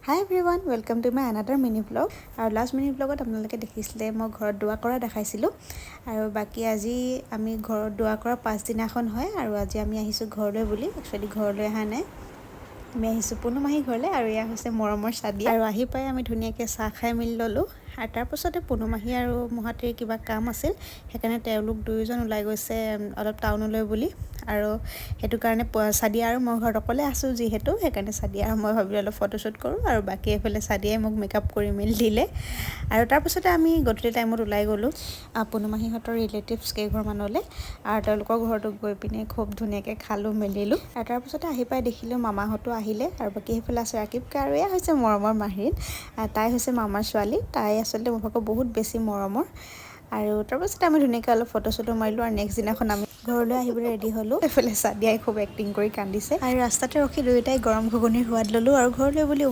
Hi everyone, welcome to my another mini vlog. আৰু last mini ভ্লগত আপোনালোকে দেখিছিলে, মই ঘৰত দোৱা কৰা দেখাইছিলোঁ। আৰু বাকী আজি আমি ঘৰত দোৱা কৰা পাছদিনাখন হয় আৰু আজি আমি আহিছোঁ ঘৰলৈ বুলি। একচুৱেলি ঘৰলৈ অহা নাই, আমি আহিছোঁ পুনুমাহী ঘৰলৈ। আৰু এয়া হৈছে মৰমৰ চাদিয়া। আৰু আহি পাই আমি ধুনীয়াকৈ চাহ খাই মেলি ল'লোঁ। আৰু তাৰপাছতে পুনুমাহী আৰু মহাতীৰ কিবা কাম আছিল, সেইকাৰণে তেওঁলোক দুয়োজন ওলাই গৈছে অলপ টাউনলৈ বুলি। আৰু সেইটো কাৰণে চাদিয়া আৰু মই ঘৰত অকলে আছোঁ যিহেতু, সেইকাৰণে চাদিয়া আৰু মই ভাবিলোঁ অলপ ফটোশ্বুট কৰোঁ। আৰু বাকী এইফালে চাদিয়াই মোক মেকআপ কৰি মেলি দিলে। আৰু তাৰপাছতে আমি গধূলি টাইমত ওলাই গ'লোঁ পুনুমাহীহঁতৰ ৰিলেটিভছ কেইঘৰমানলৈ। আৰু তেওঁলোকৰ ঘৰতো গৈ পিনে খুব ধুনীয়াকৈ খালোঁ মেলিলোঁ। আৰু তাৰপাছতে আহি পাই দেখিলোঁ মামাহঁতো আহিলে। আৰু বাকী সেইফালে আছে ৰাকিবকা। আৰু এয়া হৈছে মৰমৰ মাহীন, তাই হৈছে মামাৰ ছোৱালী। তাই আচলতে মোৰ ভাগৰ বহুত বেছি মৰমৰ। আৰু তাৰপাছতে আমি ধুনীয়াকৈ অলপ ফটো চটো মাৰিলোঁ আৰু নেক্সট দিনাখন আমি ঘৰলৈ আহিবলৈ ৰেডি হ'লোঁ। এইফালে চাদিয়াই খুব এক্টিং কৰি কান্দিছে। আৰু ৰাস্তাতে ৰখি দুয়োটাই গৰম ঘুগুনিৰ সোৱাদ ল'লোঁ আৰু ঘৰলৈ বুলি